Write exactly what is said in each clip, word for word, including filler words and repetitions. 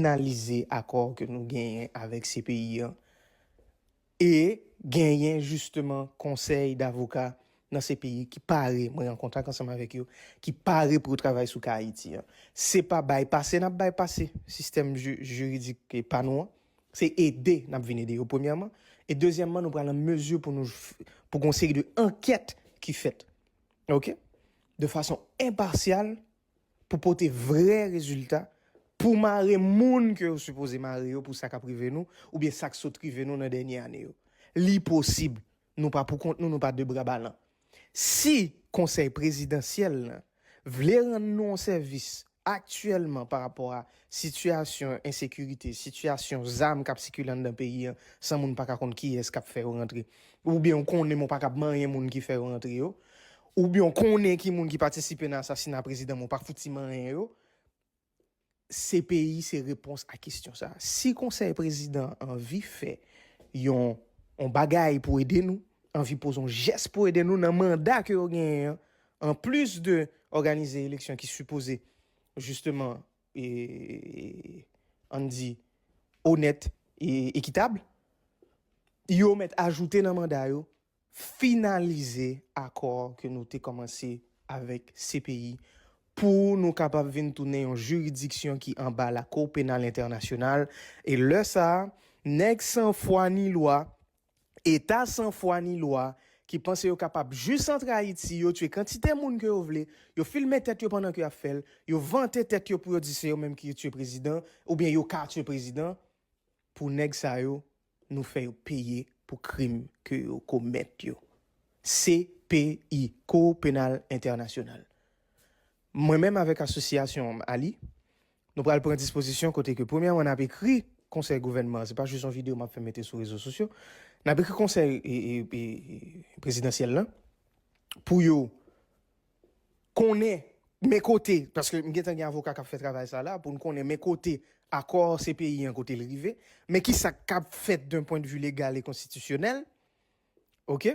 finalize akò ke nou genyen avèk C P I an e genyen jisteman konsèy davoka nan C P I ki pare, mwen an kontak ansanm avèk yo, ki pare pou yo travay sou ka Ayiti an. Se pa bay pase n ap bay pase sistèm ju- jiridik pa nou an, se ede n ap vin ede yo premyèman, e dezyèmman nou pral an mezi pou nou pou gon seri de ankèt ki fèt, ok, de fason enpasyal, pou pote vrè rezilta, pou mare moun ke yo sipoze mare yo pou sa k ap rive nou, oubyen sa k sot rive nou nan dènye ane yo. Li posib. Nou pa pou kont nou, nou pa de bra balan. Si konsèy prezidansyèl lan vle rann nou yon sèvis aktyèlman pa rapò a sitiyasyon ensekirite, sitiyasyon zam k ap sikile anndan peyi an, san moun pa ka konn kiyès k ap fè yo rantre, oubyen ou konnen men w pa kab manyen moun ki fè yo rantre yo, oubyen w konnen ki moun ki patisipe nan asasina prezidan men w pa fouti manyen yo, C P I se repons a kesyon sa. Si konsèy prezidan anvi fè yon, yon bagay pou ede nou, anvi poze yon jès pou ede nou nan manda ke yo genyen an, anplis de òganize eleksyon ki sipoze jisteman, e, ann di, onèt e ekitab, yo mèt ajoute nan manda yo finalize akò ke nou te kòmanse avèk C P I pou nou kapab vin tounen yon jiridiksyon ki anba Lakou Penal Entènasyonal. E lè sa a, nèg san fwa ni lwa, eta san fwa ni lwa, ki panse yo kapab jis antre Ayiti, yo tye kantite moun ke yo vle, yo filme tèt yo pandan ke y ap fè l, yo vante tèt yo pou yo di se yo menm ki tye prezidan, oubyen yo ka tye prezidan, pou nèg sa yo, nou fè yo peye pou krim ke yo komèt yo. C P I, Cour Penal Entènasyonal. Mwen menm avèk asosyasyon Ali, nou pral pran dispozisyon kote ke premyèman n ap ekri konsèy gouvènman an, se pa jis yon videyo m ap fè mete sou rezo sosyo, n ap ekri konsèy e, e, e, prezidansyèl lan pou yo konnen men kote, paske m gentan gen avoka k ap fè travay sa la, pou n konnen men kote akò C P I an kote l rive, men ki sa k ap fèt d'un point de vue legal e konstitisyonèl, ok?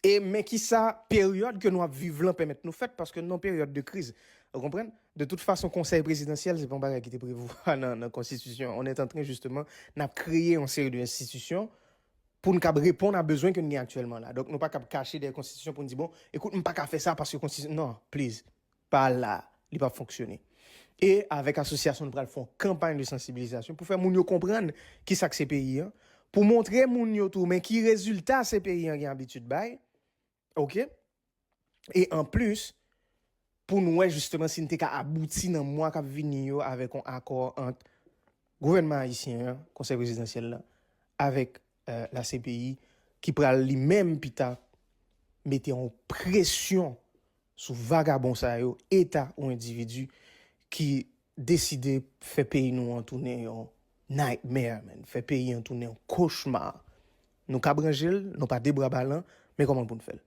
E men ki sa peryòd ke nou ap viv lan pèmèt nou fèt, paske n nan peryòd de kriz. Ou konprann? De tout fason, konsèy prezidansyèl, se pa yon bagay ki te prevwa nan, nan konstitisyon. On est en train, justement, n ap kreye yon seri de enstitisyon pou n kab reponn a bezwen ke n gen aktyèlman la. Donk, nou pa kab kache dèyè konstitisyon pou n di, bon, ekout, m pa ka fè sa paske konstitisyon, non, please, pa al la, li p ap fonksyone. E avèk asosyasyon, nou pral fè yon kanpay de sansibilizasyon pou fè moun yo konprann ki sa k C P I an, pou montre moun yo tou, men ki rezilta C P I an gen abitid bay, ok? E anplis, pou n wè jisteman si n te ka abouti nan mwa k ap vini yo avèk yon akò ant gouvènman ayisyen an, konsèy prezidansyèl la, avèk, euh, la C P I, ki pral li menm pita mete yon presyon sou vagabon sa yo, eta ou endividi ki deside fè peyi nou an tounen yon nightmare, man. Fè peyi an tounen yon kochma. Nou ka branje l, nou pa de bra balan, men kòman pou n fè l?